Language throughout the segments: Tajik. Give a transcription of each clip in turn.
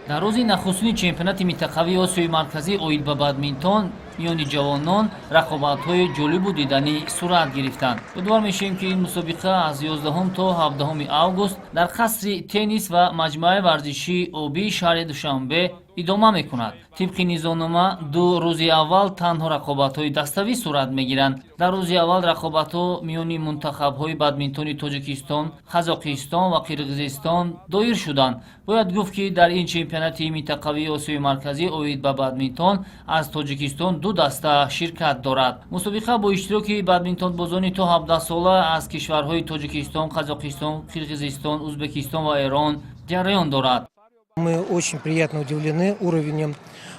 Дар рӯзи нахустини чемпионати минтақавии Осиёи Марказӣ оид ба бадминтон миёни ҷавонон рақобатҳои ҷолибу диданӣ сурат гирифтанд. Ёдовар мешавем, ки ин мусобиқа аз 11 то 17 август дар қасри теннис ва маҷмӯаи варзишии обии шаҳри Душанбе идома мекунад. Тибқи низомнома, 2 рӯзи аввал танҳо рақобатҳои daставӣ сурат мегиранд. Дар рӯзи аввал рақобатҳо миёни мунтахабҳои бадминтони Тоҷикистон, Қазоқистон ва Қирғизистон доир шуданд. Бояд гуфт, ки дар ин чемпионати минтақавии Осиёи Марказӣ оид ба бадминтон аз Тоҷикистон ду даста ширкат дорад. Мусобиқа бо иштироки бадминтонбозони то 17 сола аз кишварҳои Тоҷикистон, Қазоқистон, Қирғизистон, Узбекистон ва Эрон ҷараён дорад. Мы очень приятно удивлены уровнем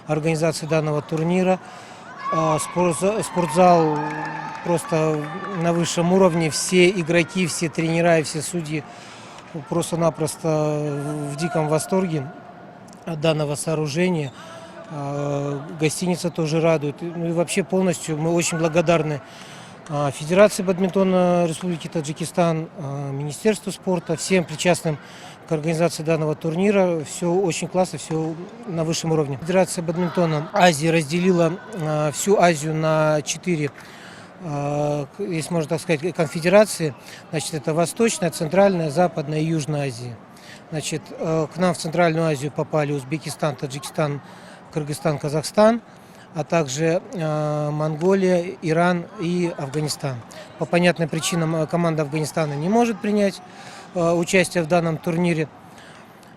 организации данного турнира. Спортзал просто на высшем уровне. Все игроки, все тренера и все судьи просто-напросто в диком восторге от данного сооружения. Гостиница тоже радует. Ну и вообще полностью мы очень благодарны Федерации бадминтона Республики Таджикистан, Министерству спорта, всем причастным к организации данного турнира. Все очень классно, все на высшем уровне. Федерация бадминтона Азии разделила всю Азию на четыре, если можно так сказать, конфедерации. Значит, это Восточная, Центральная, Западная и Южная Азия. Значит, к нам в Центральную Азию попали Узбекистан, Таджикистан, Кыргызстан, Казахстан, а также Монголия, Иран и Афганистан. По понятным причинам команда Афганистана не может принять участие в данном турнире.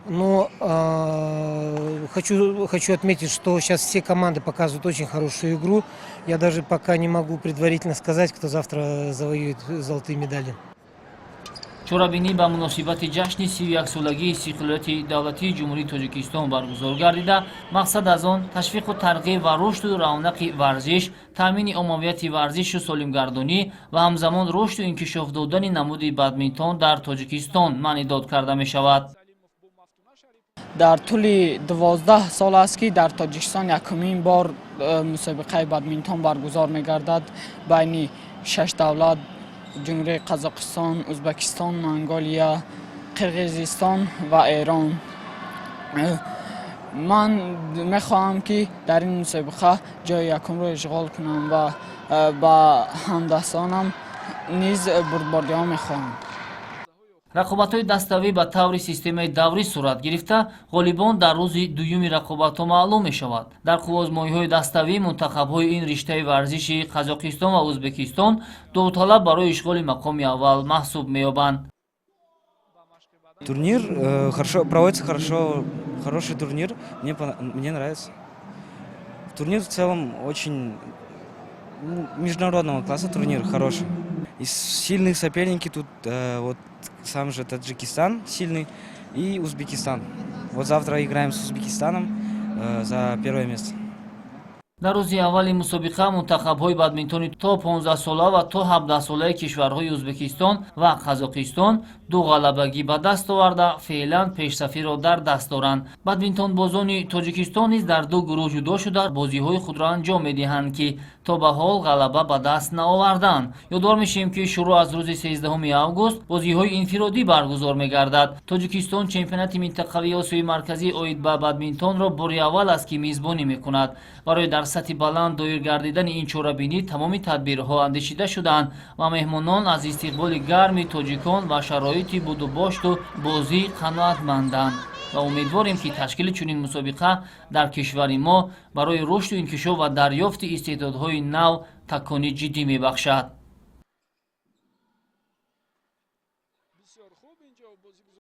Но хочу отметить, что сейчас все команды показывают очень хорошую игру. Я даже пока не могу предварительно сказать, кто завтра завоюет золотые медали. Чорабинӣ ба муносибати ҷашни 31-солагии истиқлолияти давлатии Ҷумҳурии Тоҷикистон баргузор гардида, мақсад аз он ташвиқу тарғиб ва рушду равнақи варзиш, таъмини оммавияти варзишу солимгардонӣ ва ҳамзамон рушду инкишоф додани намуди бадминтон дар Тоҷикистон маънидод карда мешавад. Дар тӯли 12 сол аст, ки дар Тоҷикистон якумин бор мусобиқаи бадминтон баргузор мегардад байни шаш давлат: Ҷумҳурии Қазоқистон, Узбекистон, Монголия, Қирғизистон ва Эрон. Ман мехоҳам, ки дар ин мусобиқа ҷои якумро ишғол кунам ва ба ҳамдастонам низ бурдбордиҳо мехоҳам. Рақобатҳои даставӣ ба таври системаи даврӣ сурат гирифта, ғолибон дар рӯзи дуюми рақобатҳо маълум мешавад. Дар қувваозмоиҳои даставӣ мунтахабҳои ин риштаи варзиши Қазоқистон ва Узбекистон довталаб барои ишғоли мақоми аввал маҳсуб меёбанд. Турнир хорошо проводится, хорошо, хороший турнир, мне нравится. Турнир в целом очень, ну, международного класса турнир, хороший. И сильные соперники тут, вот сам же Таджикистан сильный и Узбекистан. Вот завтра играем с Узбекистаном за первое место. Дар рӯзи аввали мусобиқа мунтахабҳои бадминтони то 15-сола ва то 17-солаи кишварҳои Узбекистон ва Қазоқистон ду ғалабагӣ ба даст оварда, феълан пешсафиро дар даст доранд. Бадминтонбозони Тоҷикистон низ дар ду гурӯҳ ҷудо шуда, бозиҳои худро анҷом медиҳанд, ки то ба ҳол ғалаба ба даст наоварданд. Ёдовар мешавем, ки шурӯъ аз рӯзи 13 август бозиҳои инфиродӣ баргузор мегардад. Тоҷикистон чемпионати минтақавии Осиёи Марказӣ оид ба бадминтонро бори аввал аст, ки мизбонӣ мекунад. Барои дар сатҳи баланд доир гардидани ин чорабинӣ тамоми тадбирҳо андешида шудаанд ва меҳмонон аз истиқболи гарми тоҷикон ва шароити будубошту бозӣ қаноатманданд ва умедворем, ки ташкили чунин мусобиқа дар кишвари мо барои рушду инкишоф ва дарёфти истеъдодҳои нав такони ҷиддӣ мебахшад.